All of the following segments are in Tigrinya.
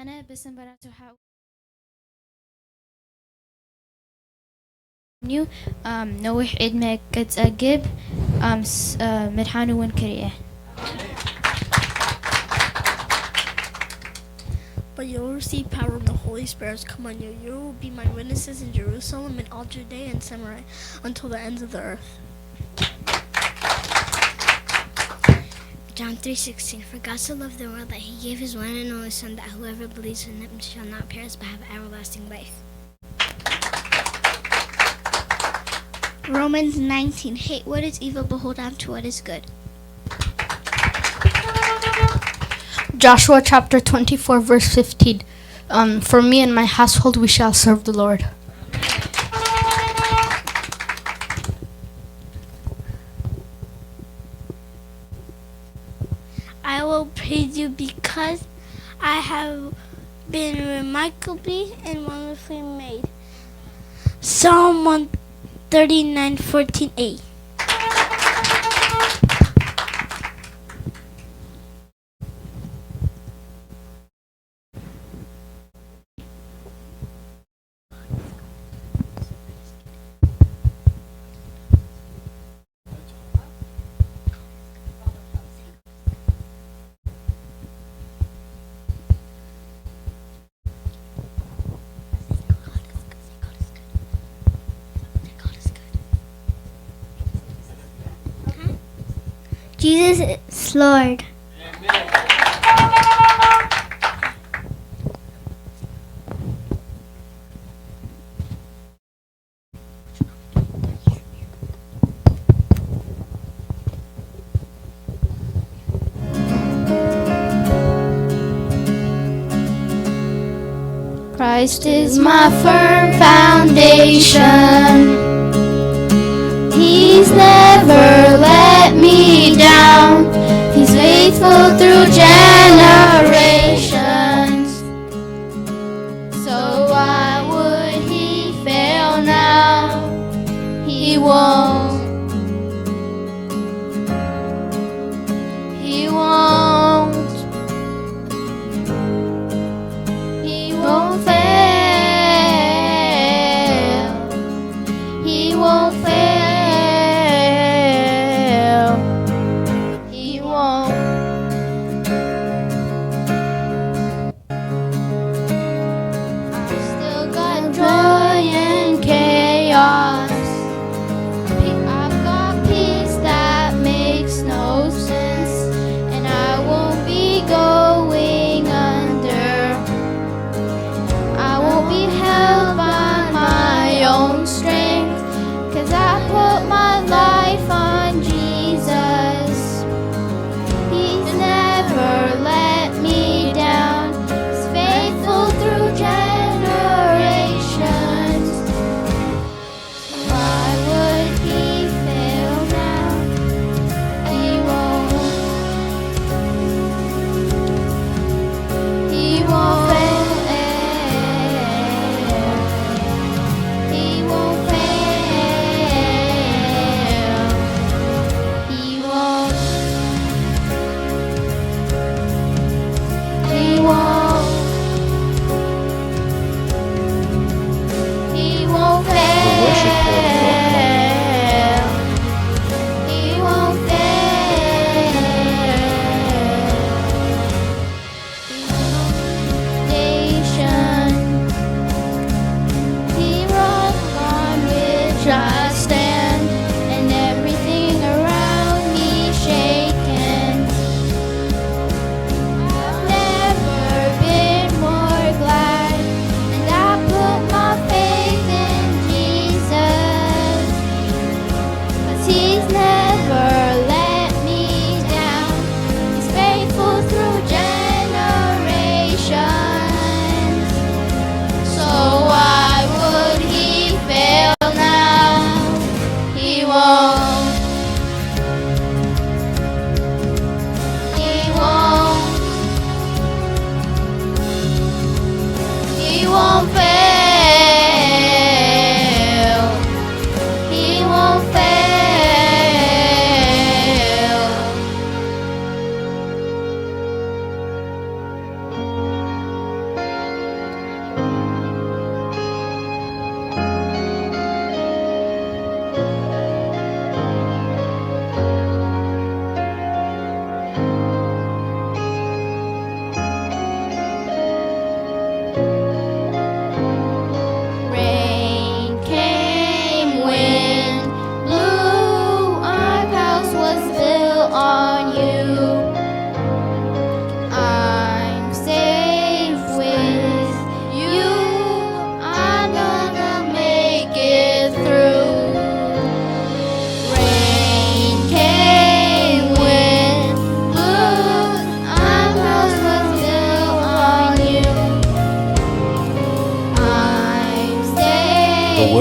ኣነ ብስንበራቱ ሓው እዩ። ኣም፣ ነዊሕ ዕድመ ክጸግብ፣ ኣም፣ ስ-፣ እ፣ ምድሓኑ እውን ክርኤ። But you will receive power when the Holy Spirit has come on you. You will be my witnesses in Jerusalem and all Judea and Samaria until the ends of the earth. John three sixteen, "For God so loved the world that he gave his one and only Son, that whoever believes in him shall not perish but have everlasting life." Romans nineteen, "Hate what is evil, but hold on to what is good." Joshua chapter twenty-four, verse fifteen. Um, "For me and my household, we shall serve the Lord." I will praise you because I have been remarkably and wonderfully made. Psalm one thirty-nine fourteen A. Jesus is Lord. Christ is my firm foundation. He's never let me down. He's faithful through generations. So why would he fail now? He won't. He won't. He won't fail. He won't fail. He won't. I've still got joy in chaos. Pe- I've got peace that makes no sense, and I won't be going under. I won't be held by my own strength, 'cause I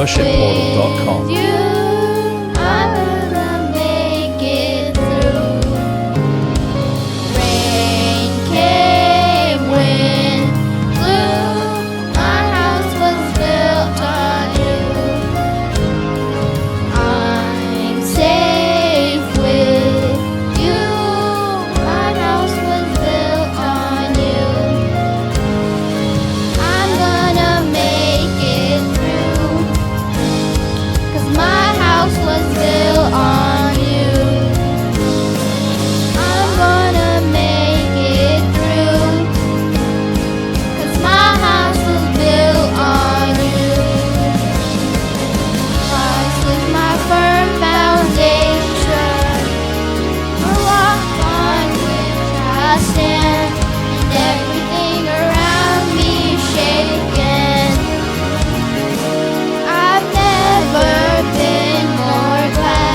worship portal dot com. You, I'm gonna make it through. Rain came, wind blew, my house was built on you. I'm safe with you, my house was built on you. I'm gonna make it through, 'cause my house was built on you. I'm gonna make it through, 'cause my house was built on you. Christ is my firm foundation. The rock on which I stand, and everything around me shaken. I've never been more glad.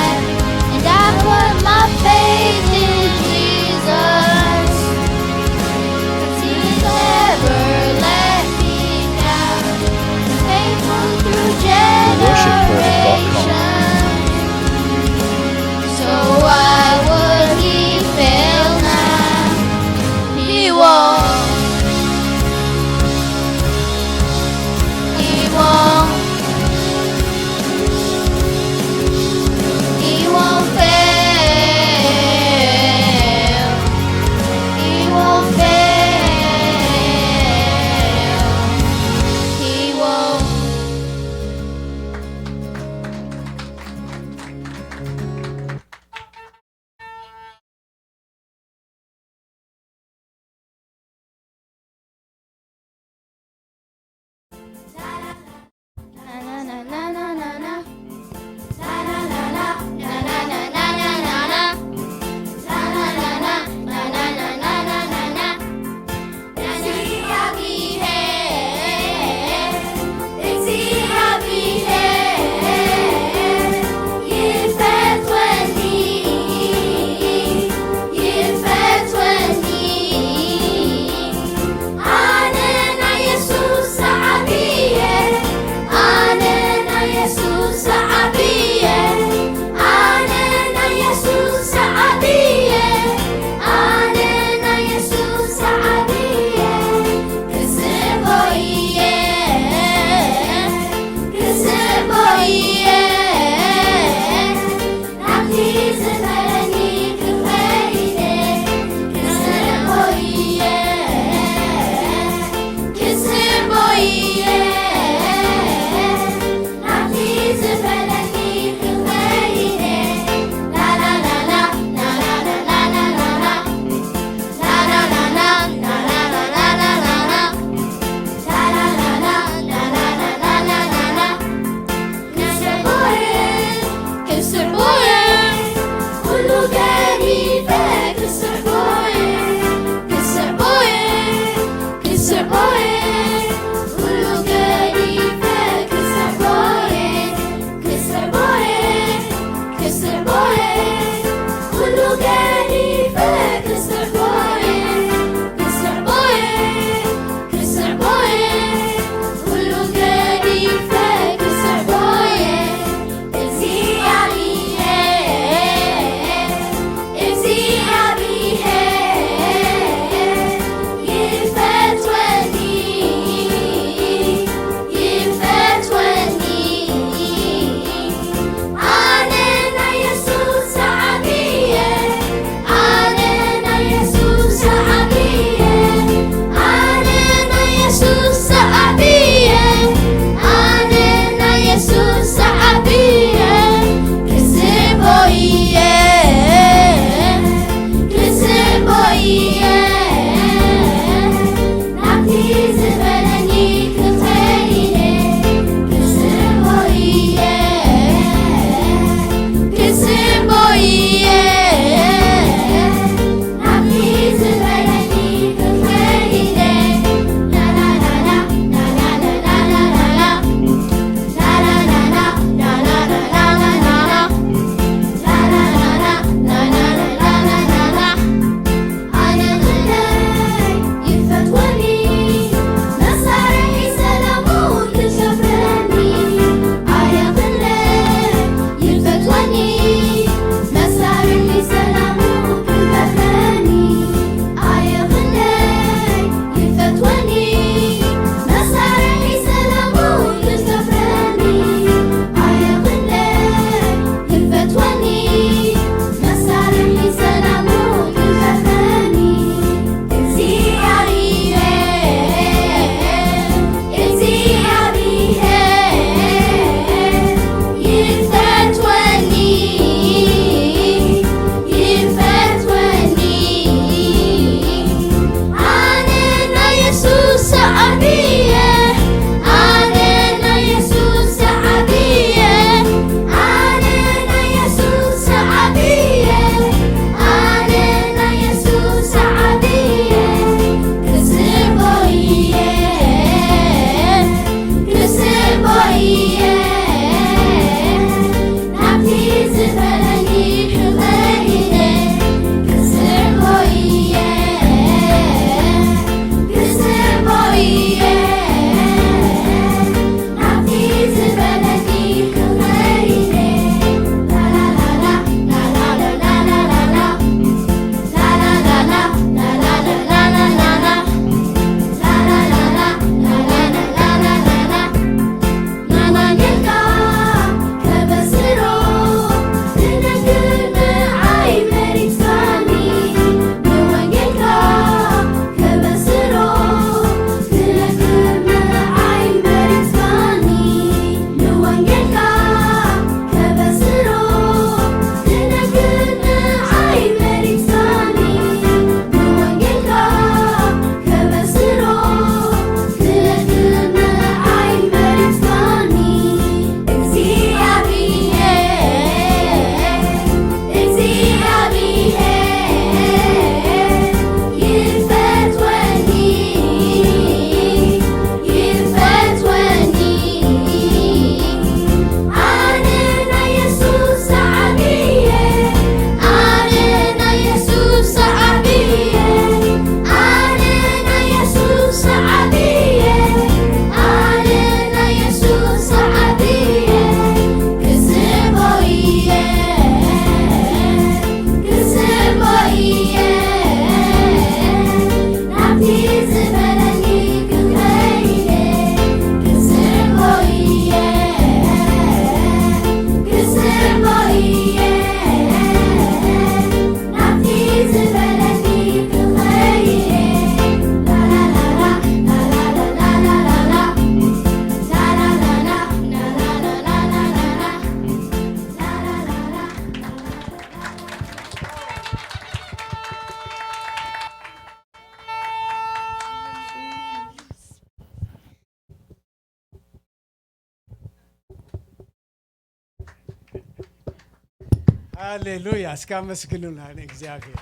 ሃሌሉያ! እስኪ ኣመስግኑና ንእግዚኣብሔር።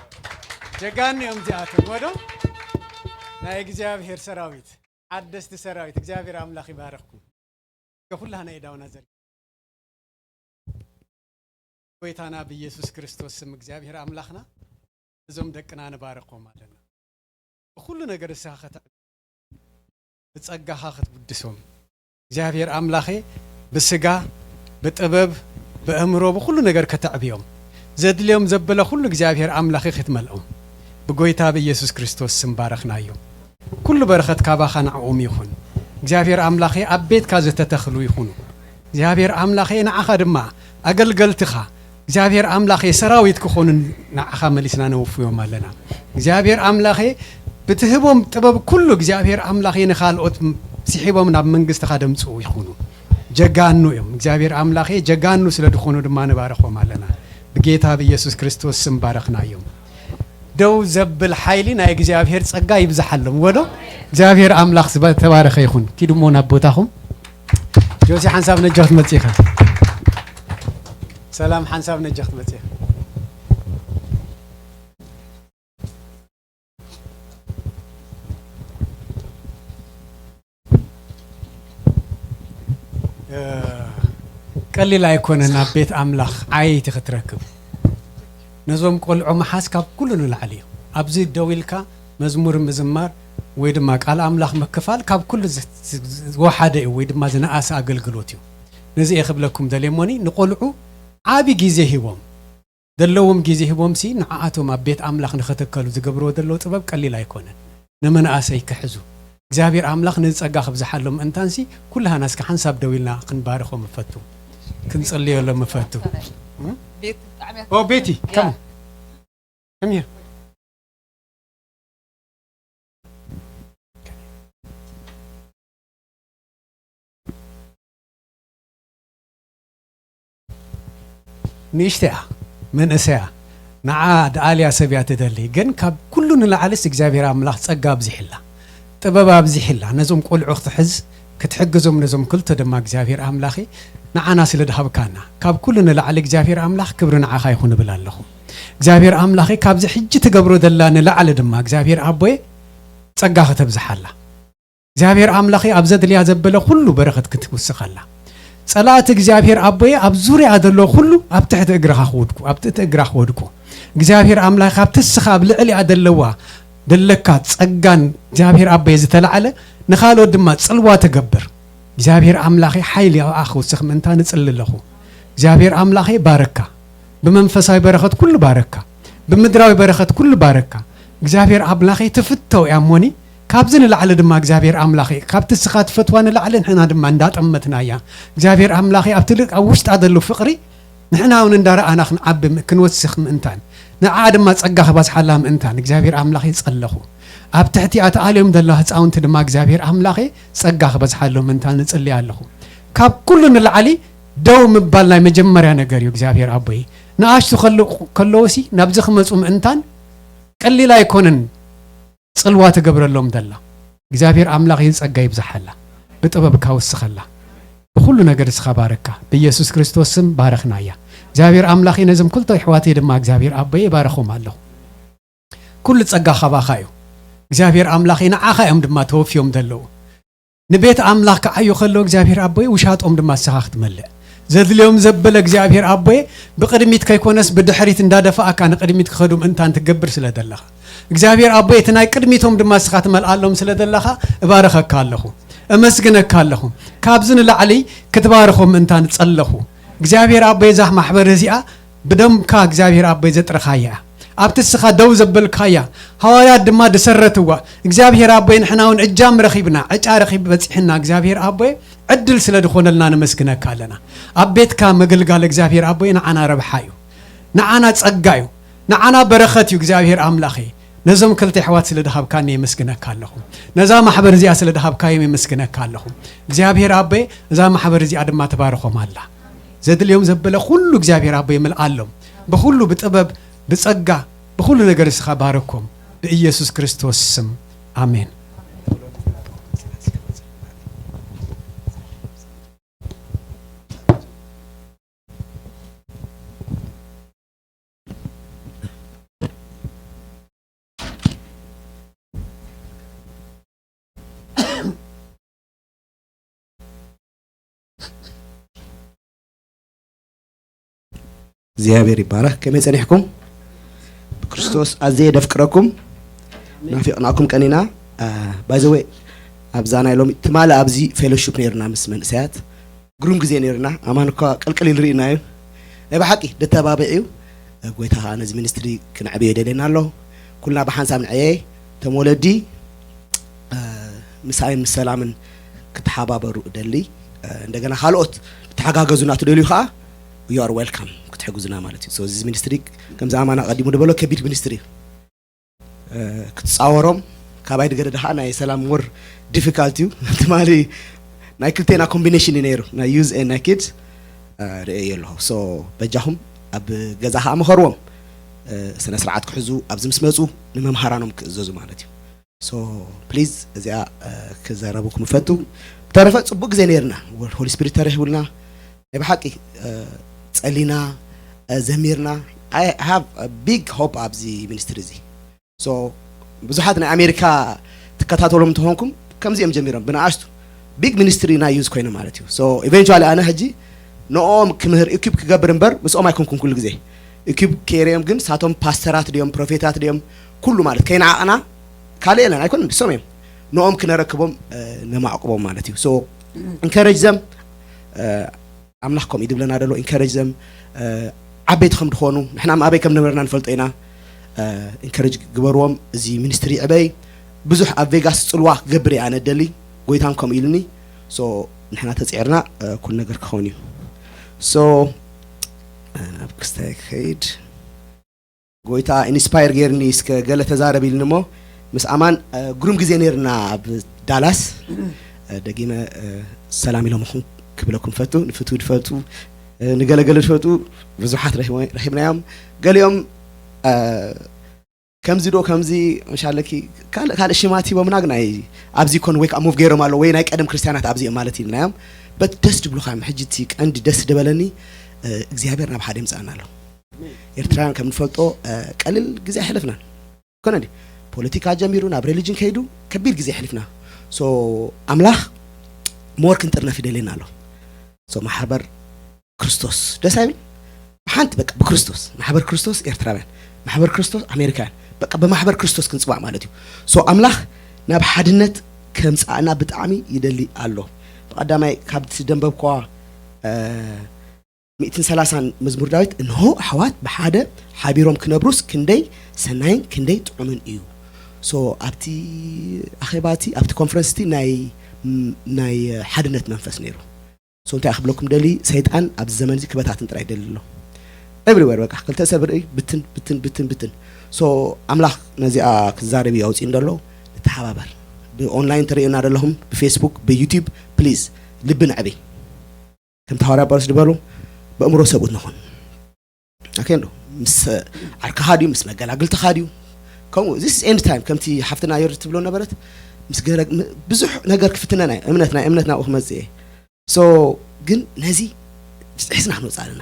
ጀጋኑ እዮም እዚኣቶም፣ ወዶ ናይ እግዚኣብሔር ሰራዊት፣ ሓደስቲ ሰራዊት። እግዚኣብሔር ኣምላኽ ይባርኽኩም። ከኩላህና የዳውና ዘር ጎይታና ብኢየሱስ ክርስቶስ ስም እግዚኣብሔር ኣምላኽና እዞም ደቅና ንባርኾም ኣለና። ብኹሉ ነገር ንስኻ ከተዕ-፣ ብጸጋኻ ክትውድሶም እግዚኣብሔር ኣምላኸ ብስጋ፣ ብጥበብ፣ ብእምሮ፣ ብኹሉ ነገር ከተዕብዮም። ዘድልዮም ዘበለ ኩሉ እግዚኣብሔር ኣምላኸ ክትመልኦም ብጎይታ ብኢየሱስ ክርስቶስ ስም ባረኽናዮም። ኩሉ በረኸት ካባኻ ንዕኦም ይኹን። እግዚኣብሔር ኣምላኸ ኣብ ቤትካ ዝተተኽሉ ይኹኑ። እግዚኣብሔር ኣምላኸ ንዓኻ ድማ ኣገልገልትኻ እግዚኣብሔር ኣምላኸ ሰራዊት ክኾኑ ንዓኻ መሊስና ነውፍዮም ኣለና። እግዚኣብሔር ኣምላኸ ብትህቦም ጥበብ ኩሉ እግዚኣብሔር ኣምላኸ ንኻልኦት ስሒቦም ናብ መንግስትኻ ደምጽኡ ይኹኑ። ጀጋኑ እዮም። እግዚኣብሔር ኣምላኸ ጀጋኑ ስለ ዝኾኑ ድማ ንባረኾም ኣለና። ብጌታ ብኢየሱስ ክርስቶስ ስም ባረኽናዮም። ደው ዘብል ሓይሊ ናይ እግዚኣብሔር ጸጋ ይብዝሓሎም። ወዶ እግዚኣብሔር ኣምላኽ ዝተባረኸ ይኹን። ኪዱ እሞ ናብ ቦታኹም። ጆሲ ሓንሳብ ነጃ ክትመጽእ ኢኻ። ሰላም ሓንሳብ ነጃ ክትመጽእ ኢኻ። እ፣ ቀሊል ኣይኮነን ኣብ ቤት ኣምላኽ ዓየይቲ ክትረክብ። ነዞም ቆልዑ ምሓዝ ካብ ኩሉ ንላዕሊ እዩ። ኣብዚ ደው ኢልካ መዝሙር ምዝማር ወይ ድማ ቃል ኣምላኽ ምክፋል ካብ ኩሉ ዝ-፣ ዝ-፣ ዝወሓደ እዩ ወይ ድማ ዝነኣሰ ኣገልግሎት እዩ። ነዚ እየ ክብለኩም ደልየ እሞኒ ንቆልዑ ዓቢ ግዜ ሂቦም፣ ዘለዎም ግዜ ሂቦምሲ ንዓኣቶም ኣብ ቤት ኣምላኽ ንኸተከሉ ዝገብርዎ ዘለዉ ጥበብ ቀሊል ኣይኮነን። ንመንኣሰይ ክሕዙ እግዚኣብሔር ኣምላኽ ነዚ ጸጋ ክብዝሓሎም ምእንታንሲ ኩልሃና እስከ ሓንሳብ ደው ኢልና ክንባርኾም እፈቱ፣ ክንጽልየሎም እፈቱ። ቤት ብጣዕሚ እያ ኦ ቤቲ ትፈቱ። ከም ያ። ከም here. ንእሽተያ መንእሰያ ንዓ ደኣልያ ሰብ እያ ትደሊ፣ ግን ካብ ኩሉ ንላዕልስ እግዚኣብሔር ኣምላኽ ጸጋ ኣብዚሕላ፣ ጥበብ ኣብዚሕላ፣ ነዞም ቆልዑ ክትሕዝ ክትሕግዞም ነዞም ክልተ ድማ እግዚኣብሔር ኣምላኺ ንዓና ስለ ድሃብካና፣ ካብ ኩሉ ንላዕሊ እግዚኣብሔር ኣምላኽ ክብሪ ንዓኻ ይኹን እብል ኣለኹ። እግዚኣብሔር ኣምላኺ ካብዚ ሕጂ ትገብሮ ዘላ ንላዕሊ ድማ እግዚኣብሔር ኣቦየ ጸጋ ከተብዝሓላ። እግዚኣብሔር ኣምላኺ ኣብ ዘድልያ ዘበለ ኩሉ በረኸት ክትውስኸላ። ጸላእቲ እግዚኣብሔር ኣቦየ ኣብ ዙርያ ዘሎ ኩሉ ኣብ ትሕቲ እግርኻ ክወድቁ፣ ኣብ ትሕቲ እግራ ክወድቁ። እግዚኣብሔር ኣምላኺ ካብቲ እስኻ ኣብ ልዕሊኣ ዘለዋ ዘለካ ጸጋን እግዚኣብሔር ኣቦየ ዝተላዕለ ንኻልኦት ድማ ጽልዋ ትገብር። እግዚኣብሔር ኣምላኺ ሓይሊ ኣብኣ ክውስኽ ምእንታ ንጽሊ ኣለኹ። እግዚኣብሔር ኣምላኺ ባረካ። ብመንፈሳዊ በረኸት ኩሉ ባረካ። ብምድራዊ በረኸት ኩሉ ባረካ። እግዚኣብሔር ኣምላኺ ትፍተው እያ እሞኒ፣ ካብዚ ንላዕሊ ድማ እግዚኣብሔር ኣምላኺ፣ ካብቲ እስኻ ትፈትዋ ንላዕሊ ንሕና ድማ እንዳጠመትናያ። እግዚኣብሔር ኣምላኺ ኣብቲ ልክ ኣብ ውሽጣ ዘሎ ፍቕሪ ንሕና እውን እንዳረኣና ክንዓቢ ም-፣ ክንወስኽ ምእንታን፣ ንዓ ድማ ጸጋ ክባዝሓላ ምእንታን እግዚኣብሔር ኣምላኺ ጸለኹ። ኣብ ትሕቲኣ ተኣልዮም ዘለዋ ህጻውንቲ ድማ እግዚኣብሔር ኣምላኺ ጸጋ ክበዝሓሎም ምእንታን እጽሊ ኣለኹ። ካብ ኩሉ ንላዕሊ ደው ምባል ናይ መጀመርያ ነገር እዩ። እግዚኣብሔር ኣቦይ፣ ንኣሽቱ ከለ-፣ ከለውሲ ናብዚ ክመጹ ምእንታን ቀሊል ኣይኮነን። ጽልዋ ትገብረሎም ዘላ እግዚኣብሔር ኣምላኽ ይህን ጸጋ ይብዝሓላ፣ ብጥበብካ ውስኸላ፣ ብኹሉ ነገር እስኻ ባረካ። ብኢየሱስ ክርስቶስ ስም ባረኽናያ። እግዚኣብሔር ኣምላኽ ነዞም ክልተ ኣሕዋተይ ድማ እግዚኣብሔር ኣቦይ ይባረኾም ኣለኹ። ኩሉ ጸጋ ካባኻ እዩ። እግዚኣብሔር ኣምላኽ ንዓኻ እዮም ድማ ተወፍዮም ዘለዉ። ንቤት ኣምላኽ ክዓዩ ከለዉ እግዚኣብሔር ኣቦይ ውሻጦም ድማ ንስኻ ክትመልእ። ዘድልዮም ዘበለ እግዚኣብሔር ኣቦይ ብቕድሚት ከይኮነስ ብድሕሪት እንዳደፋእካ ንቕድሚት ክኸዱ ምእንታን ትገብር ስለ ዘለኻ። እግዚኣብሔር ኣቦይ እቲ ናይ ቅድሚቶም ድማ ንስኻ ትመልኣሎም ስለ ዘለኻ እባርኸካ ኣለኹ። እመስግነካ ኣለኹ። ካብዚ ንላዕሊ ክትባርኾም ምእንታን ጸለኹ። እግዚኣብሔር ኣቦይ እዛ ማሕበር እዚኣ ብደምካ እግዚኣብሔር ኣቦይ ዘጥረኻያ፣ ኣብቲ እስኻ ደው ዘበልካያ፣ ሃዋርያት ድማ ዝሰረትዋ፣ እግዚኣብሔር ኣቦይ ንሕና እውን እጃም ረኺብና፣ ዕጫ ረኺብ በጺሕና፣ እግዚኣብሔር ኣቦይ ዕድል ስለ ዝኾነልና ነመስግነካ ኣለና። ኣብ ቤትካ ምግልጋል እግዚኣብሔር ኣቦይ ንዓና ረብሓ እዩ፣ ንዓና ጸጋ እዩ፣ ንዓና በረኸት እዩ። እግዚኣብሔር ኣምላኸይ ነዞም ክልተ ኣሕዋት ስለ ድሃብካኒ የመስግነካ ኣለኹ። ነዛ ማሕበር እዚኣ ስለ ድሃብካዮም የመስግነካ ኣለኹ። እግዚኣብሔር ኣቦይ እዛ ማሕበር እዚኣ ድማ ትባርኾም ኣላ። ዘድልዮም ዘበለ ኩሉ እግዚኣብሔር ኣቦ ይምልኣሎም። ብኹሉ ብጥበብ፣ ብጸጋ፣ ብኹሉ ነገር እስኻ ባረኮም። ብኢየሱስ ክርስቶስ ስም ኣሜን። እግዚኣብሔር ይባረክ። ከመይ ጸኒሕኩም? ብክርስቶስ ኣዝየ ደፍቅረኩም፣ ናፊቕናኩም ቀኒና። ባይዘወይ ኣብዛ ናይ ሎሚ ትማሊ ኣብዚ ፌሎሺፕ ነይርና ምስ መንእሰያት ግሩም ግዜ ነይርና። ኣማን እኳ ቅልቅል ኢሉ ርኢና እዩ። ናይ ብሓቂ ደተባብዕ እዩ። ጎይታ ከዓ ነዚ ሚኒስትሪ ክንዕብዮ ይደልየና ኣሎ። ኩልና ብሓንሳብ ንዕየ ተመወለዲ ምሳይን ምስ ሰላምን ክትሓባበሩ እደሊ። እንደገና ካልኦት ክትሓጋገዙና ትደልዩ ከዓ you are welcome ክትሕግዙና ማለት እዩ። So እዚ ሚኒስትሪ ከምዚ ኣማን ኣቐዲሙ ዝበሎ ከቢድ ሚኒስትሪ እዩ። ክትፃወሮም ካባይ ድገደ ደኻ ናይ ሰላም more difficult እዩ። ትማሊ ናይ ክልቴና ኮምቢኔሽን እዩ ነይሩ፣ ናይ ዩዝ ኤንድ ናይ ኪድስ ርእየ ኣለኹ። So በጃኹም ኣብ ገዛ ከዓ ምኸርዎም፣ ስነ ስርዓት ክሕዙ ኣብዚ ምስ መፁ ንመምሃራኖም ክእዘዙ ማለት እዩ። So please እዚኣ ክዘረቡ ክምፈቱ። ብተረፈ ፅቡቅ ግዜ ነይርና፣ ሆሊ ስፒሪት ተረኪቡልና ናይ ብሓቂ ጸሊና ዘሚርና። I have big hope ኣብዚ ሚኒስትሪ እዚ። So ብዙሓት ናይ ኣሜሪካ ትከታተሎም እንተኾንኩም ከምዚኦም ጀሚሮም ብንኣሽቱ ቢግ ሚኒስትሪ ናይ ዩዝ ኮይኖም ማለት እዩ። So eventually ኣነ ሕጂ ንኦም ክምህር ኢኩፕ ክገብር እምበር ምስኦም ኣይኮንኩም ኩሉ ግዜ ኢኩፕ ከይርኦም፣ ግን ሳቶም ፓስተራት ድዮም ፕሮፌታት ድዮም ኩሉ ማለት ከይነዓቕና ካልእ የለን ኣይኮን ንሶም እዮም ንኦም ክነረክቦም ነማዕቅቦም ማለት እዩ። So ኢንከረጅ ዘም ኣምላኽ ከምኡ እዩ ድብለና ደሎ። ኢንከረጅ ዘም ዓበይቲ ከም ድኾኑ ንሕና ኣበይ ከም ነበርና ንፈልጦ ኢና። ኢንከረጅ ግበርዎም። እዚ ሚኒስትሪ ዕበይ ብዙሕ ኣብ ቬጋስ ፅልዋ ክገብር እየ ኣነ ደሊ ጎይታን ከምኡ ኢሉኒ። So ንሕና ተፅዒርና ኩሉ ነገር ክኸውን እዩ። So ናብ ክስታይ ክኸይድ ጎይታ ኢንስፓየር ጌርኒ እስከ ገለ ተዛረብ ኢልኒ እሞ ምስ ኣማን ግሩም ግዜ ነይርና ኣብ ዳላስ። ደጊመ ሰላም ኢሎምኹም ክብለኩም ፈቱ። ንፍቱ ድፈቱ ንገለገለ ድፈቱ ብዙሓት ረኺብናዮም። ገሊኦም ከምዚ ዶ ከምዚ መሻለኪ ካልእ ካልእ ሽማት ሂቦምና ግን ኣይ ኣብዚ ኮን ዌክ ሙቭ ገይሮም ኣሎ ወይ ናይ ቀደም ክርስቲያናት ኣብዚ እዮም ማለት ኢልናዮም። በት ደስ ድብሉኻ እዮም። ሕጂ እቲ ቀንዲ ደስ ደበለኒ እግዚኣብሔር ናብ ሓደ ይምፃና ኣሎ። ኤርትራውያን ከም ንፈልጦ ቀልል ግዜ ኣይሕለፍናን ኮነ ፖለቲካ ጀሚሩ ናብ ሬሊጅን ከይዱ ከቢድ ግዜ ይሕልፍና። So ኣምላኽ ሞር ክንጥርነፍ ይደልየና ኣሎ። So ማሕበር ክርስቶስ ደስ ኣይብል ሓንቲ በቃ ብክርስቶስ ማሕበር ክርስቶስ ኤርትራውያን ማሕበር ክርስቶስ ኣሜሪካውያን በቃ ብማሕበር ክርስቶስ ክንፅዋዕ ማለት እዩ። So ኣምላኽ ናብ ሓድነት ከምፃእና ብጣዕሚ ይደሊ ኣሎ። ብቐዳማይ ካብቲ ደንበብኳ ሚእትን ሰላሳን መዝሙር ዳዊት እንሆ ኣሕዋት ብሓደ ሓቢሮም ክነብሩስ ክንደይ ሰናይን ክንደይ ጥዑምን እዩ። So ኣብቲ ኣኼባ እቲ ኣብቲ ኮንፈረንስ እቲ ናይ ናይ ሓድነት መንፈስ ነይሩ። So እንታይ ክብለኩም ደሊ ሰይጣን ኣብዚ ዘመን እዚ ክበታትን ጥራይ ደሊ ኣሎ። ኤቭሪዌር በቃ ክልተ ሰብ ርኢ ብትን ብትን ብትን ብትን። So ኣምላኽ ነዚኣ ክዛረብ እዩ ኣውፅኡ እንደሎ ንተሓባበር። ብኦንላይን ትርእዩና ዘለኹም ብፌስቡክ ብዩቲዩብ ፕሊዝ ልቢ ንዕብይ። ከምቲ ሃዋርያ ጳውሎስ ዝበሉ በእምሮ ሰብኡት ንኹን። ኣኬንዶ ምስ ዓርክኻ ድዩ ምስ መገላግልትኻ ድዩ ከምኡ this end time ከምቲ ሓፍትና ዮርድ ትብሎ ነበረት ምስ ገለ ብዙሕ ነገር ክፍትነና እዩ እምነት ናይ እምነት ናብኡ ክመፅእ እየ። So ግን ነዚ ሒዝና ክንወፅእ ኣለና።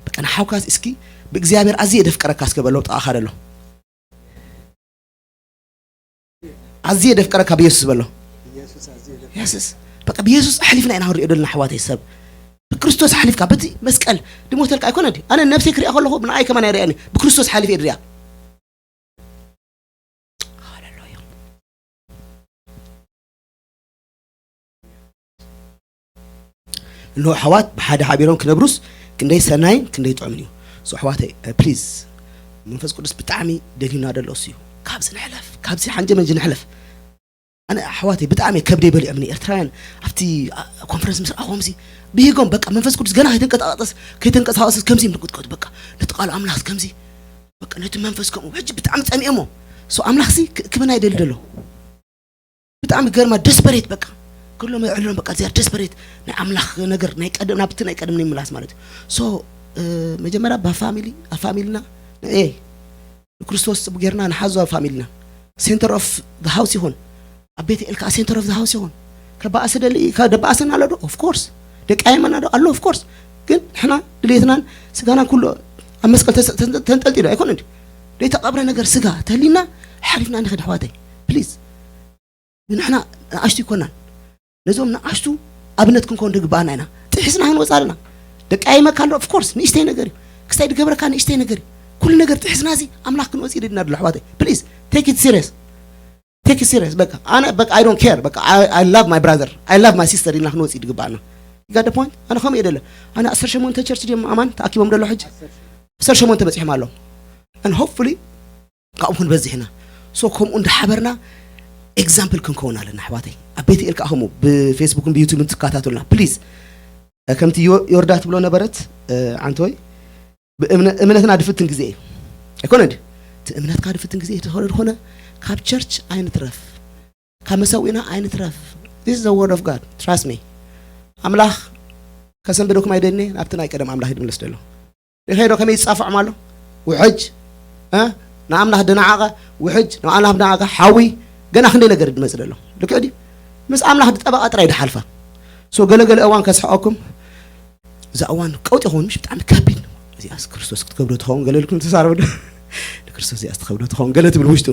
በቃ ንሓውካስ እስኪ ብእግዚኣብሔር ኣዝየ ደፍቀረካ እስከ በሎ ጥቓኻ ደሎ ኣዝየ ደፍቀረካ ብየሱስ በሎ። የሱስ በቃ ብየሱስ ኣሕሊፍና ኢና ክንሪኦ ደለና ኣሕዋተይ ሰብ ብክርስቶስ ኣሕሊፍካ በቲ መስቀል ድሞተልካ ኣይኮነ ድዩ ኣነ ነብሰይ ክሪኣ ከለኹ ብንኣይ ከማን ኣይሪኣኒ ብክርስቶስ ሓሊፍ እየ ድሪኣ። ሃሌሉያ። እንሆ ኣሕዋት ብሓደ ሓቢሮም ክነብሩስ ክንደይ ሰናይን ክንደይ ጥዑምን እዩ። So ኣሕዋተይ ፕሊዝ መንፈስ ቅዱስ ብጣዕሚ ደልዩና ደሎ እሱ እዩ። ካብዚ ንሕለፍ ካብዚ ሓንጀመንጂ ንሕለፍ። ኣነ ኣሕዋተይ ብጣዕሚ ከብደይ በሊዖምኒ ኤርትራውያን ኣብቲ ኮንፈረንስ ምስ ረኣኹምሲ ብሂጎም በቃ መንፈስ ቅዱስ ገና ከይተንቀሳቀስ ከይተንቀሳቀስ ከምዚ እዮም ዝቅጥቀጡ በቃ ነቲ ቃል ኣምላኽ ከምዚ በቃ ነቲ መንፈስ ከምኡ ሕጂ ብጣዕሚ ጸሚኦሞ። So ኣምላኽሲ ክብና ይደሊ ደሎ። ብጣዕሚ ገርማ ደስፐሬት በቃ ክሎም የዕልሎም በቃ እዚኣ ደስፐሬት ናይ ኣምላኽ ነገር ናይ ቀደም ናብቲ ናይ ቀደም ንምምላስ ማለት እዩ። So መጀመርያ ብ ፋሚሊ ኣብ ፋሚልና ንኤ ንክርስቶስ ጌርና ንሓዞ ኣብ ፋሚልና ሴንተር ኦፍ ሃውስ ይኹን ኣብ ቤት ኤልካ ሴንተር ኦፍ ሃውስ ይኹን ከባእስ ደሊ ደባእሰና ኣሎ ዶ ኦፍኮርስ ደቂ ኣይመና ዶ ኣሎ ኦፍኮርስ ግን ንሕና ድሌትናን ስጋናን ኩሉ ኣብ መስቀል ተንጠልጢሉ ኣይኮነ እንዲ ዘይተቐብረ ነገር ስጋ ተህሊና ሓሊፍና ንኽድ ኣሕዋተይ ፕሊዝ ንሕና ንኣሽቱ ይኮናን ነዞም ንኣሽቱ ኣብነት ክንኮን ድግባኣና ኢና ጥሒስና ክንወፅ ኣለና ደቂ ኣይመካ ኣሎ ኦፍኮርስ ንእሽተይ ነገር እዩ ክስታይ ዝገብረካ ንእሽተይ ነገር እዩ። ኩሉ ነገር ጥሕስና እዚ ኣምላኽ ክንወፅእ ኢድና ኣሎ ኣሕዋተይ። Please take it serious. Take it serious. በቃ ኣነ በቃ I don't care. በቃ I love my brother, I love my sister ኢልና ክንወፅእ ዝግባኣና። You got the point? ኣነ ከምኡ እየ ደለ። ኣነ ዓሰርተ ሸሞንተ ቸርች ድዮም ኣማን ተኣኪቦም ደሎ ሕጂ? ዓሰርተ ሸሞንተ በፂሖም ኣለዉ። And hopefully ካብኡ ክንበዝሕ ኢና። So ከምኡ እንዳሓበርና ኤግዛምፕል ክንከውን ኣለና ኣሕዋተይ። ኣብ ቤት ኤል ከዓ ከምኡ ብፌስቡክን ብዩቱብን ትከታተሉና please። ከምቲ ዮርዳ ትብሎ ነበረት፣ ዓንተወይ፣ እምነትና ድፍትን ግዜ እዩ ኣይኮነ ድ እቲ እምነትካ ድፍትን ግዜ ተኾነ ዝኾነ ካብ ቸርች ኣይንትረፍ፣ ካብ መሰዊእና ኣይንትረፍ። This is the word of God, trust me. ኣምላኽ ከሰንብደኩም ኣይደልኒ። ናብቲ ናይ ቀደም ኣምላኽ ይድምለስ ደሎ ይኸዶ ከመይ ይጻፍዖም ኣሎ። ውሕጅ ንኣምላኽ ድነዓቐ፣ ውሕጅ ንኣምላኽ ድነዓቐ ሓዊ። ገና ክንደይ ነገር ድመጽእ ደሎ። ልክዕ ድዩ? ምስ ኣምላኽ ድጠበቐ ጥራይ ድሓልፋ። So ገለገለ እዋን ከስሕቐኩም፣ እዛ እዋን ቀውጢ ኸውን ምሽ ብጣዕሚ ከቢድ። እዚኣስ ክርስቶስ ክትከብዶ ትኸውን ገለ ኢልኩም ተሳረቡ ዶ? ንክርስቶስ እዚኣስ ትኸብዶ ትኸውን ገለ ትብል ውሽጡ።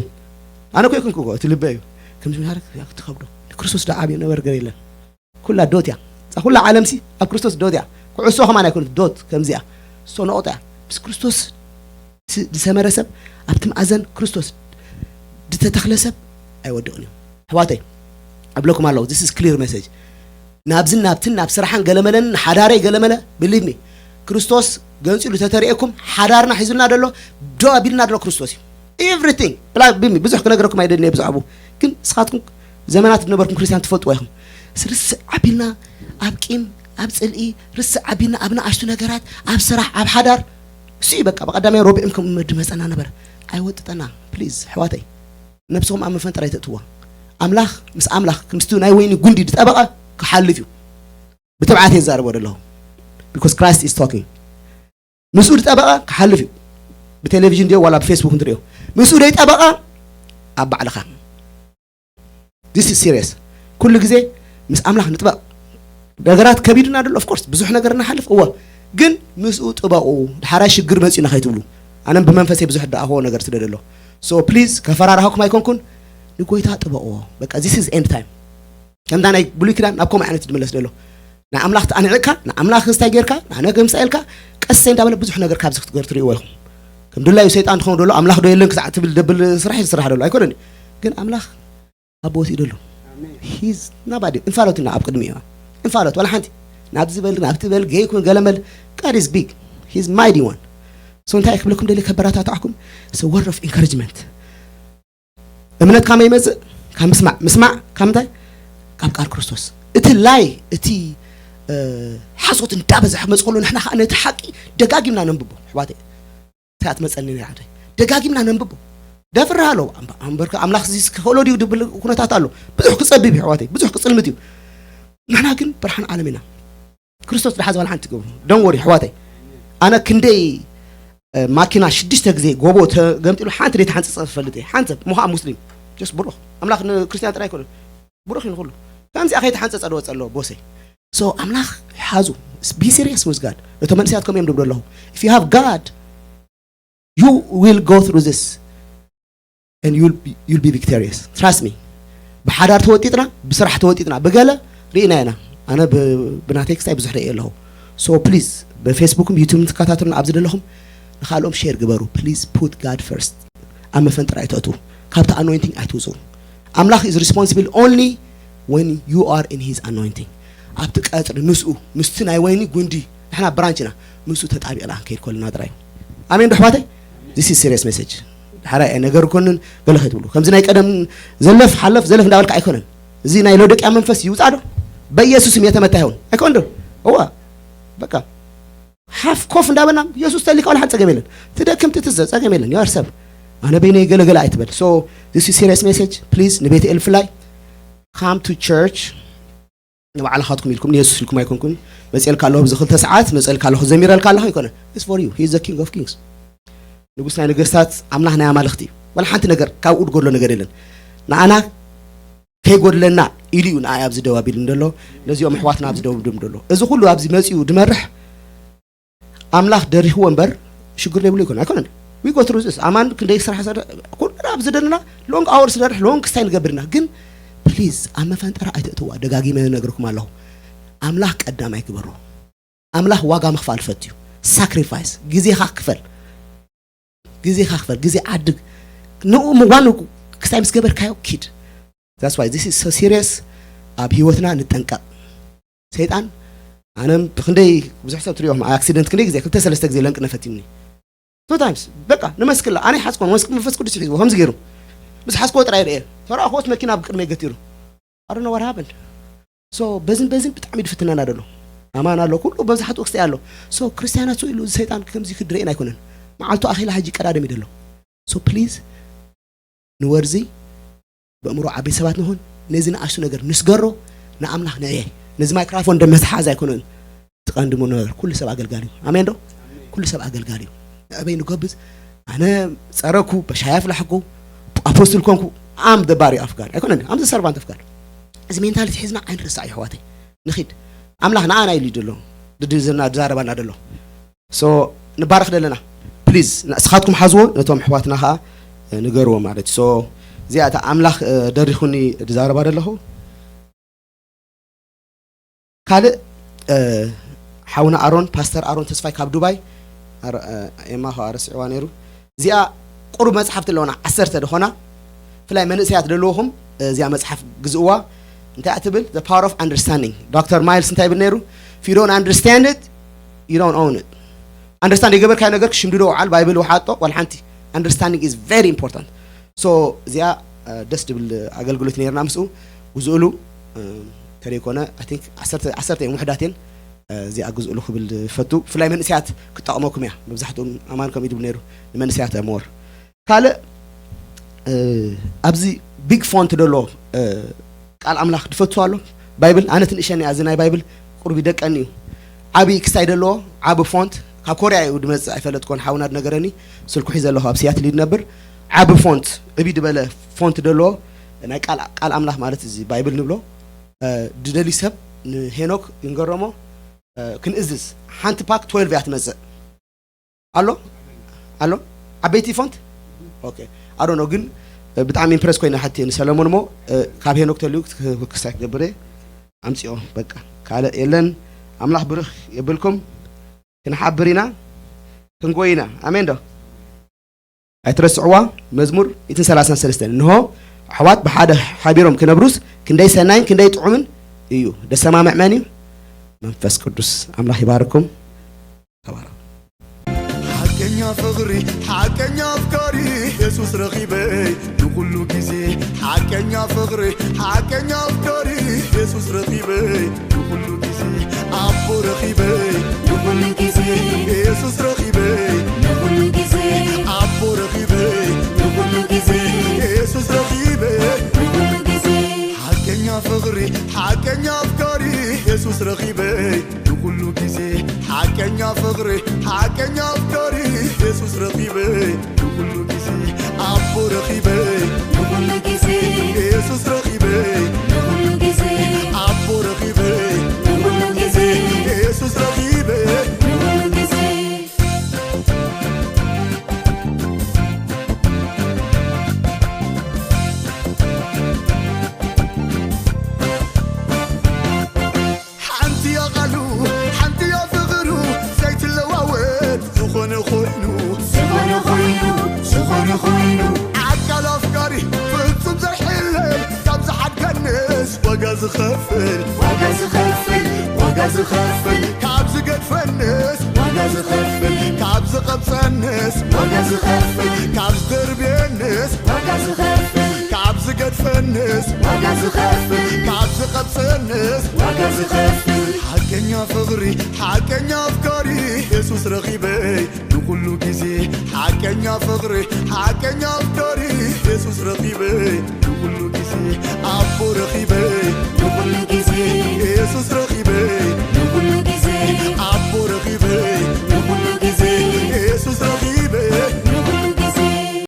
ኣነ ኮ ይኩንኩ እቲ ልበ እዩ። ከምዚ ምናረግ ክትከብዶ ንክርስቶስ ዶ ዓብዩ ነበር ገር የለን። ኩላ ዶት እያ። እዛ ኩላ ዓለምሲ ኣብ ክርስቶስ ዶት እያ። ኩዕሶ ከማን ኣይኮነት ዶት ከምዚኣ። እሶ ነቑጣ እያ። ምስ ክርስቶስ ዝሰመረ ሰብ ኣብቲ መኣዘን ክርስቶስ ዝተተኽለ ሰብ ኣይወድቕን እዩ። ኣሕዋተይ እብለኩም ኣለኹ፣ this is clear message። ናብዝን ናብትን ናብ ስራሕን ገለመለን ንሓዳረይ ገለመለ believe me ክርስቶስ ገንፂሉ ተተሪኤኩም ሓዳርና ሒዙልና ደሎ ደው ኣቢልና ደሎ ክርስቶስ እዩ። Everything ብዙሕ ክነግረኩም ኣይደልን ብዛዕቡ ግን ንስኻትኩም ዘመናት ዝነበርኩም ክርስቲያን ትፈልጥዎ ኢኹም። ርስዕ ኣቢልና ኣብ ቂም ኣብ ፅልኢ ርስዕ ኣቢልና ኣብ ንኣሽቱ ነገራት ኣብ ስራሕ ኣብ ሓዳር እሱ እዩ በቃ ብቀዳማይ ረቢዕም ከም ድመፀና ነበረ። ኣይወጥጠና please ኣሕዋተይ። ነብስኹም ኣብ መፈንጠር ኣይተእትዋ። ኣምላኽ ምስ ኣምላኽ ምስቲ ናይ ወይኒ ጉንዲ ዝጠበቐ ክሓልፍ እዩ። ብትብዓት እየ ዝዛረቦ ዘለኹ because Christ is talking። ምስኡ ዝጠበቐ ክሓልፍ እዩ። ብቴሌቪዥን ድዮ ዋላ ብፌስቡክ እንትሪኦ ምስኡ ደይጠበቐ ኣብ ባዕልኻ። This is serious። ኩሉ ግዜ ምስ ኣምላኽ ንጥበቕ። ነገራት ከቢድና ደሎ of course ብዙሕ ነገር እናሓልፍ እወ ግን ምስኡ ጥበቑ። ድሓራይ ሽግር መፂኡና ከይትብሉ። ኣነም ብመንፈሰይ ብዙሕ ደኣኸዎ ነገር ስለ ደሎ so please ከፈራርሃኩም ኣይኮንኩን። ንጎይታ ጥበቕዎ። በቃ this is end time። ከምታ ናይ ብሉይ ኪዳን ናብ ከምኡ ዓይነት ዝምለስ ዘሎ ናይ ኣምላኽ ተኣንዕካ ንኣምላኽ ክስታይ ጌርካ ንኣነ ገምሳ ኢልካ ቀሰይ እንዳበለ ብዙሕ ነገር ካብዚ ክትገር ትርእይዎ ኢኹም። ከም ድላዩ ሰይጣን ትኸውን ደሎ ኣምላኽ ዶ የለን ክሳዕ ትብል ደብል ስራሕ እዩ ዝስራሕ ደሎ ኣይኮነን። ግን ኣምላኽ ኣብ ቦትኡ ደሎ ሂዝ ናባዲ እንፋሎትና ኣብ ቅድሚ እዋ እንፋሎት ዋላ ሓንቲ ናብዚ በል ናብቲ በል ገይኩን ገለመል God is big. He's mighty one. So እንታይ ክብለኩም ደሊ ከበራታታዕኩም it's a word of encouragement። እምነት ካመይ ይመፅእ? ካብ ምስማዕ። ምስማዕ ካብ ምንታይ? ካብ ቃል ክርስቶስ። እቲ ላይ እቲ ሓሶት እንዳበዝሐ ክመፅእ ከሎ ንሕና ከዓ ነቲ ሓቂ ደጋጊምና ነንብቦ ኣሕዋተይ። እንታይ ትመፀኒ ነራ ዓደይ ደጋጊምና ነንብቦ። ደፍርህ ኣለዎ። ኣምበርከ ኣምላኽ እዚ ክኽእሎ ድዩ ድብል ኩነታት ኣሎ። ብዙሕ ክፀብብ እዩ ኣሕዋተይ፣ ብዙሕ ክፅልምት እዩ። ንሕና ግን ብርሃን ዓለም ኢና። ክርስቶስ ዝሓዘ ዋላ ሓንቲ ትገብሩ don't worry ኣሕዋተይ። ኣነ ክንደይ ማኪና ሽዱሽተ ግዜ ጎቦ ተገምጢሉ ሓንቲ ደይ ተሓንፀፀ ዝፈልጥ እየ። ሓንሰብ እሞ ከዓ ሙስሊም just ብሩኽ ኣምላኽ ንክርስትያን ጥራይ ኣይኮነን ብሩኽ እዩ ንኩሉ። ከምዚኣ ከይተሓንፀፀ ድወፀ ኣለዎ ቦሰይ። So ኣምላኽ ሓዙ be serious with God። ነቶም መንእሰያት ከምኡ እዮም ድብሉ ኣለኹ። If you have God you will go through this and you'll be, you'll be victorious, trust me። ብሓዳር ተወጢጥና ብስራሕ ተወጢጥና ብገለ ርኢና ኢና። ኣነ ብናተይ ክስታይ ብዙሕ ርኢ ኣለኹ። So please ብፌስቡክን ብዩቱብን ትከታተሉና ኣብዚ ዘለኹም ንካልኦም ሼር ግበሩ። Please put God first። ኣብ መፈንጠር ኣይተእትዉ። ካብቲ anointing ኣይትውፅኡ። ኣምላኽ is responsible only when you are in his anointing። ኣብቲ ቀፅሪ ምስኡ ምስቲ ናይ ወይኒ ጉንዲ ንሕና ብራንች ኢና ምስኡ ተጣቢቕና ክንከይድ ከለና ጥራይ። ኣሜን ዶ ኣሕዋተይ? This is serious message። ሓራይ ነገር ኮንን ገለ ከይትብሉ ከምዚ ናይ ቀደም ዘለፍ ሓለፍ ዘለፍ እንዳበልካ ኣይኮነን። እዚ ናይ ሎዶቅያ መንፈስ ይውፃ ዶ? በኢየሱስም የተመታ ይኸውን ኣይኮን ዶ? እዋ በቃ ሓፍ ኮፍ እንዳበልና የሱስ ተሊካ ዋላ ሓንቲ ፀገም የለን። ትደክም ትትዘ ፀገም የለን። ያር ሰብ ኣነ በይነይ ገለገለ ኣይትበል። So this is serious message please ንቤተ ኤል ብፍላይ come to church። ንባዕልኻትኩም ኢልኩም ንየሱስ ኢልኩም ኣይኮንኩም መፅኤልካ ኣለኹ ብዚ ክልተ ሰዓት መፅኤልካ ኣለኹ ዘሚረልካ ኣለኹ ኣይኮነ። It's for you. He is the king of kings. ንጉስ ናይ ነገስታት ኣምላኽ ናይ ኣማልኽቲ እዩ። ዋላ ሓንቲ ነገር ካብኡ ዝጎድሎ ነገር የለን። ንኣና ከይጎድለና ኢሉ እዩ ንኣይ ኣብዚ ደው ኣቢሉ እንደሎ ነዚኦም ኣሕዋትና ኣብዚ ደው ድም ደሎ እዚ ኩሉ ኣብዚ መፂኡ ድመርሕ ኣምላኽ ደሪኽዎ እምበር ሽግር ዘይብሉ ይኮን ኣይኮነን። We go through this ኣማን ክንደይ ስራሕ ሰደ ኩልና ኣብዚ ዘለና long hours ንሰርሕ long ክስታይ ንገብር ኢና። ግን please ኣብ መፈንጠራ ኣይተእትዋ። ደጋጊመ ነግርኩም ኣለኹ። ኣምላኽ ቀዳማይ ግበሮ። ኣምላኽ ዋጋ ምኽፋል ፈትዩ። ሳክሪፋይስ፣ ግዜኻ ክፈል፣ ግዜኻ ክፈል፣ ግዜ ዓድግ። ንኡ ምዋን ክስታይ ምስ ገበርካዮ ኪድ። That's why this is so serious። ኣብ ህይወትና ንጠንቀቕ። ሰይጣን ኣነ ብክንደይ ብዙሕ ሰብ ትሪኦም ኣክሲደንት ክንደይ ግዜ ክልተ ሰለስተ ግዜ ለንቅነ ፈቲኒ። Two times በቃ ንመስክላ ኣነ ሓዝኮን ወንስክ መንፈስ ቅዱስ ሒዝዎ ከምዚ ገይሩ ምስ ሓዝኮ ጥራይ ርኤ ተራእኮስ መኪና ብቅድመይ ገቲሩ ኣረነ what happened። So በዝን በዝን ብጣዕሚ ድፍትነና ደሎ ኣማን ኣሎ ኩሉ በብዝሓት ወቅስቲ ኣሎ። So ክርስቲያናት ኢሉ ሰይጣን ከምዚ ክድረኤን ኣይኮነን። መዓልቱ ኣኺላ ሕጂ ቀዳደም ይደሎ። So please ንወርዚ በእምሮ ዓበይ ሰባት ንሆን ነዚ ንኣሽቱ ነገር ንስገሮ። ንኣምላኽ ንዕየ ነዚ ማይክራፎን ደመትሓዝ ኣይኮነን። ትቐንድሙ ነገር ኩሉ ሰብ ኣገልጋሊ እዩ። ኣሜን ዶ? ኩሉ ሰብ ኣገልጋሊ እዩ። ንዕበይ ንጎብዝ ኣነ ጸረኩ በሻይ ኣፍላሕኩ ኣፖስትል ኮንኩ። I'm the body of God ኣይኮነን። I'm the servant of God። እዚ ሜንታሊቲ ሒዝና ኣይንርሳዕ ይሕዋተይ። ንኺድ ኣምላኽ ንኣና ኢሉ ደሎ ድድዝና ድዛረባና ደሎ። So ንባረኽ ደለና። ፕሊዝ ንስኻትኩም ሓዝዎ ነቶም ኣሕዋትና ከዓ ንገርዎ ማለት እዩ። So እዚኣ እታ ኣምላኽ ደሪኹኒ ድዛረባ ደለኹ። ካልእ ሓውና ኣሮን ፓስተር ኣሮን ተስፋይ ካብ ዱባይ ኤማ ከዓ ረስዕዋ ነይሩ። እዚኣ ቁሩብ መፅሓፍቲ ኣለውና ዓሰርተ ዝኾና ብፍላይ መንእሰያት ዘለውኹም እዚኣ መፅሓፍ ግዝእዋ። እንታይ ትብል? The Power of Understanding። ዶክተር ማይልስ እንታይ ይብል ነይሩ? If you don't understand it, you don't own it። ኣንደርስታንድ የገበርካዮ ነገር ክሽምድዶ ውዓል ባይብል ውሓጦ ዋል ሓንቲ። Understanding is very important። So እዚኣ ደስ ድብል ኣገልግሎት ነርና ምስኡ ግዝእሉ። ተደይኮነ ዓሰርተ እዮም ውሕዳት እየን። እዚኣ ግዝእሉ ክብል ፈቱ ብፍላይ መንእሰያት ክጠቕመኩም እያ። መብዛሕትኡ ኣማን ከም ይድብል ነይሩ ንመንእሰያት ሞር ካልእ ኣብዚ ቢግ ፎንት ደሎ ቃል ኣምላኽ ድፈቱ ኣሎ። ባይብል ኣነ ትንእሸኒ እያ እዚ ናይ ባይብል ቁርቢ ደቀኒ እዩ። ዓብዪ ክስታይ ደለዎ ዓቢ ፎንት ካብ ኮርያ እዩ ድመፅእ ኣይፈለጥኮን ሓውና ድነገረኒ። ስልኩ ሒዘ ኣለኹ ኣብ ሲያትል እዩ ድነብር። ዓቢ ፎንት ዕብይ ድበለ ፎንት ደለዎ ናይ ቃል ኣምላኽ ማለት እዚ ባይብል ንብሎ ድደሊ ሰብ ንሄኖክ ይንገሮሞ ክንእዝዝ ሓንቲ ፓክ ትወልቭ እያ ትመፅእ። ኣሎ ኣሎ ዓበይቲ ፎንት ኦኬ። ኣዶኖ ግን ብጣዕሚ ኢምፕረስ ኮይነ ሓቲ ንሰለሞን እሞ ካብ ሄኖክ ተልዩ ክሳይ ክገብር ኣምፅኦ በቃ ካልእ የለን። ኣምላኽ ብርኽ የብልኩም። ክንሓብር ኢና ክንጎይ ኢና። ኣሜን ዶ? ኣይትረስዕዋ። መዝሙር ሚእትን ሰላሳን ሰለስተን እንሆ ኣሕዋት ብሓደ ሓቢሮም ክነብሩስ ክንደይ ሰናይን ክንደይ ጥዑምን እዩ። ደሰማምዕ መን እዩ? መንፈስ ቅዱስ። ኣምላኽ ይባርኩም። ተባረኹ። ሓቀኛ ፍቕሪ ሓቀኛ ኣፍቃሪ የሱስ ረኺበ ንኹሉ ግዜ። ሓቀኛ ፍቕሪ ሓቀኛ ኣፍቃሪ የሱስ ረኺበ ንኹሉ ግዜ። ኣቦ ረኺበ ንኹሉ ግዜ። የሱስ ረኺበ ንኹሉ ግዜ። ኣቦ ረኺበ ንኹሉ ግዜ። የሱስ ረኺበ ንኹሉ ግዜ። ሓቀኛ ፍቕሪ ሓቀኛ ኣፍቃሪ የሱስ ረኺበ ንኹሉ ግዜ። ሓቀኛ ፍቕሪ ሓቀኛ ኣፍቃሪ የሱስ ረኺበ ንኹሉ ግዜ። ኣቦ ረኺበ ንኹሉ ግዜ። የሱስ ረኺበ ንኹሉ ግዜ። ኣቦ ረኺበ ንኹሉ ግዜ። የሱስ ረኺበ ንኹሉ ግዜ። ሓንቲ እያ ቃሉ ሓንቲ እያ ፍቕሩ ዘይትለዋወጥ ዝኾነ ኮይኑ ዝኾነ ኮይኑ ዝኾነ ኮይኑ ዓቃል ኣፍቃሪ ፍጹም ዘይሕለል ካብ ዝሓድገንስ ዋጋ ዝኸፍል ዋጋ ዝኸፍል ዋጋ ዝኸፍል ካብ ዝገድፈንስ ዋጋ ዝኸፍል ካብ ዝቐብጸንስ ዋጋ ዝኸፍል ካብ ዝደርብየንስ ዋጋ ዝኸፍል ካብ ዝገድፈንስ ዋጋ ዝኸፍል ካብ ዝቐብጸንስ ዋጋ ዝኸፍል ሓቀኛ ፍቕሪ ሓቀኛ ኣፍቃሪ የሱስ ረኺበ ንኹሉ ግዜ ሓቀኛ ፍቕሪ ሓቀኛ ኣፍቃሪ የሱስ ረኺበ ንኹሉ ግዜ ኣቦ ረኺበ